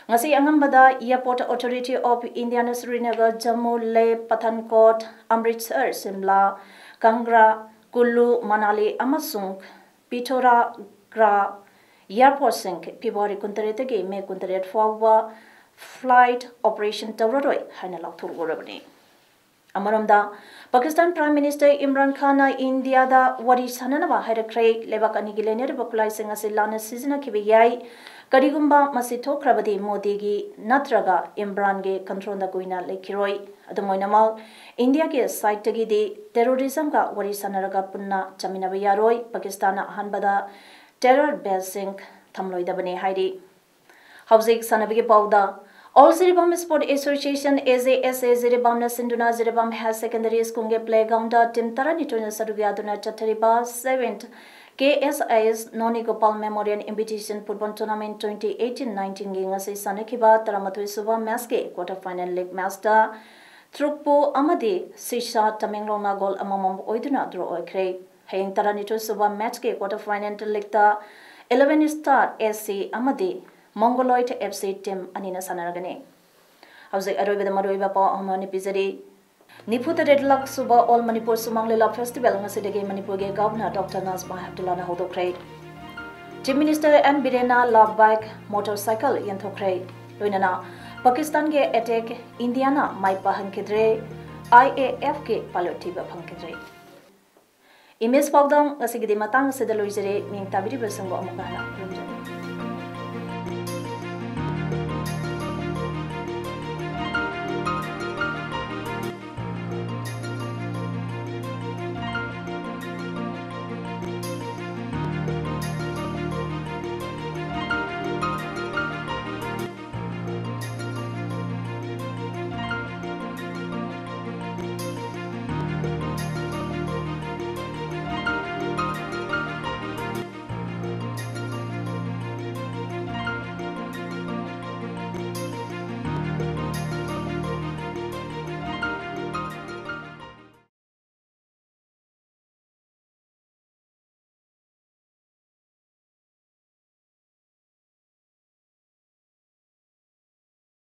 ꯉꯁꯤ ꯑꯉꯟꯕꯗ Airport Authority of Indiaꯅ Srinagar, Jammu, ꯂꯦꯍ, ꯄꯊꯟꯀꯣꯠ, Amritsar, Shimla, ꯀꯪꯒ꯭ꯔꯥ, Kullu, ꯃꯅꯥꯂꯤ ꯑꯃꯁꯨꯡ ꯄꯤꯊꯣꯔꯥꯒ꯭ꯔꯥ airportꯁꯤꯡ February ꯀꯨꯟꯇꯔꯦꯠꯇꯒꯤ May ꯀꯨꯟꯇꯔꯦꯠ ꯐꯥꯎꯕ flight operation ꯇꯧꯔꯔꯣꯏ ꯍꯥꯏꯅ ꯂꯥꯎꯊꯣꯛꯂꯨꯔꯕꯅꯤ꯫ ꯑꯃꯔꯣꯝꯗ, ꯄꯥꯀꯤꯁꯇꯥꯟ Prime Minister ꯏꯝꯔꯥꯟ ꯈꯥꯟꯅ ꯏꯟꯗꯤꯌꯥꯗ ꯋꯥꯔꯤ ꯁꯥꯟꯅꯅꯕ ꯍꯥꯏꯔꯛꯈ꯭ꯔꯦ꯫ ꯂꯩꯕꯥꯛ ꯑꯅꯤꯒꯤ ꯂꯩꯅꯔꯤꯕ ꯈꯨꯠꯂꯥꯏꯁꯤꯡ ꯑꯁꯤ ꯂꯥꯟꯅ ꯁꯤꯖꯤꯟꯅꯈꯤꯕ ꯌꯥꯏ꯫ ꯀꯔꯤꯒꯨꯝꯕ ꯃꯁꯤ ꯊꯣꯛꯈ꯭ꯔꯕꯗꯤ ꯃꯣꯗꯤꯒꯤ ꯅꯠꯇ꯭ꯔꯒ ꯏꯝꯔꯥꯟꯒꯤ controlꯗ ꯀꯨꯏꯅ ꯂꯩꯈꯤꯔꯣꯏ꯫ ꯑꯗꯨꯝ ꯑꯣꯏꯅꯃꯛ, ꯏꯟꯗꯤꯌꯥꯒꯤ sideꯇꯒꯤꯗꯤ terrorismꯒ ꯋꯥꯔꯤ ꯁꯥꯟꯅꯔꯒ ꯄꯨꯟꯅ ꯆꯠꯃꯤꯟꯅꯕ ꯌꯥꯔꯣꯏ꯫ ꯄꯥꯀꯤꯁꯇꯥꯟꯅ ꯑꯍꯥꯟꯕꯗ terror baseꯁꯤꯡ ꯊꯝꯂꯣꯏꯗꯕꯅꯤ ꯍꯥꯏꯔꯤ꯫ ꯍꯧꯖꯤꯛ ꯁꯥꯟꯅꯕꯒꯤ ꯄꯥꯎꯗ, All Jiribam Sport Association, AJSA, ꯖꯤꯔꯤꯕꯥꯝꯅ ꯁꯤꯟꯗꯨꯅ ꯖꯤꯔꯤꯕꯥꯝ Higher Secondary Schoolꯒꯤ playgroundꯗ team ꯇꯔꯥꯅꯤꯊꯣꯏꯅ ꯁꯔꯨꯛ ꯌꯥꯗꯨꯅ ꯆꯠꯊꯔꯤꯕ seventh KSIS Noni Gopal Memorial Invitation Football Tournament twenty eighteen nineteenꯒꯤ ꯉꯁꯤ ꯁꯥꯟꯅꯈꯤꯕ ꯇꯔꯥꯃꯥꯊꯣꯏ ꯁꯨꯕ matchꯀꯤ quarter final league matchꯇ ꯇ꯭ꯔꯨꯛꯄꯨ ꯑꯃꯗꯤ ꯁꯤꯁꯥ ꯇꯃꯦꯡꯂꯣꯡꯅ goal ꯑꯃꯃꯝ ꯑꯣꯏꯗꯨꯅ draw ꯑꯣꯏꯈ꯭ꯔꯦ꯫ ꯍꯌꯦꯡ ꯇꯔꯥꯅꯤꯊꯣꯏ ꯁꯨꯕ matchꯀꯤ quarter final leagueꯇ Eleven Star AC ꯑꯃꯗꯤ Mongoloid FC team ꯑꯅꯤꯅ ꯁꯥꯟꯅꯔꯒꯅꯤ꯫ ꯍꯧꯖꯤꯛ ꯑꯔꯣꯏꯕꯗ ꯃꯔꯨꯑꯣꯏꯕ ꯄꯥꯎ ꯑꯃ ꯍꯥꯟꯅ ꯄꯤꯖꯔꯤ꯫ ꯅꯤꯐꯨ ꯇꯔꯦꯠ ꯂꯛ ꯁꯨꯕ All Manipur Sumang Lila Festival ꯉꯁꯤꯗꯒꯤ ꯃꯅꯤꯄꯨꯔꯒꯤ Governor Doctor ꯅꯥꯖꯃꯥ ꯍꯦꯞꯇꯨꯂꯥꯅ ꯍꯧꯗꯣꯛꯈ꯭ꯔꯦ꯫ Chief Minister ꯑꯦꯟ ꯕꯤꯔꯦꯟꯅ love bike motorcycle ꯌꯦꯟꯊꯣꯛꯈ꯭ꯔꯦ꯫ ꯂꯣꯏꯅꯅ ꯄꯥꯀꯤꯁꯇꯥꯟꯒꯤ attack ꯏꯟꯗꯤꯌꯥꯅ ꯃꯥꯏ ꯄꯥꯛꯍꯟꯈꯤꯗ꯭ꯔꯦ꯫ IAFꯀꯤ pilot ꯊꯤꯕ ꯐꯪꯈꯤꯗ꯭ꯔꯦ꯫ Image ꯄꯥꯎꯗꯝ ꯉꯁꯤꯒꯤꯗꯤ ꯃꯇꯥꯡ ꯑꯁꯤꯗ ꯂꯣꯏꯖꯔꯦ꯫ ꯃꯤꯡ ꯇꯥꯕꯤꯔꯤꯕꯁꯤꯡꯕꯨ ꯑꯃꯨꯛꯀ ꯍꯟꯅ ꯈꯨꯔꯨꯝꯖꯔꯤ꯫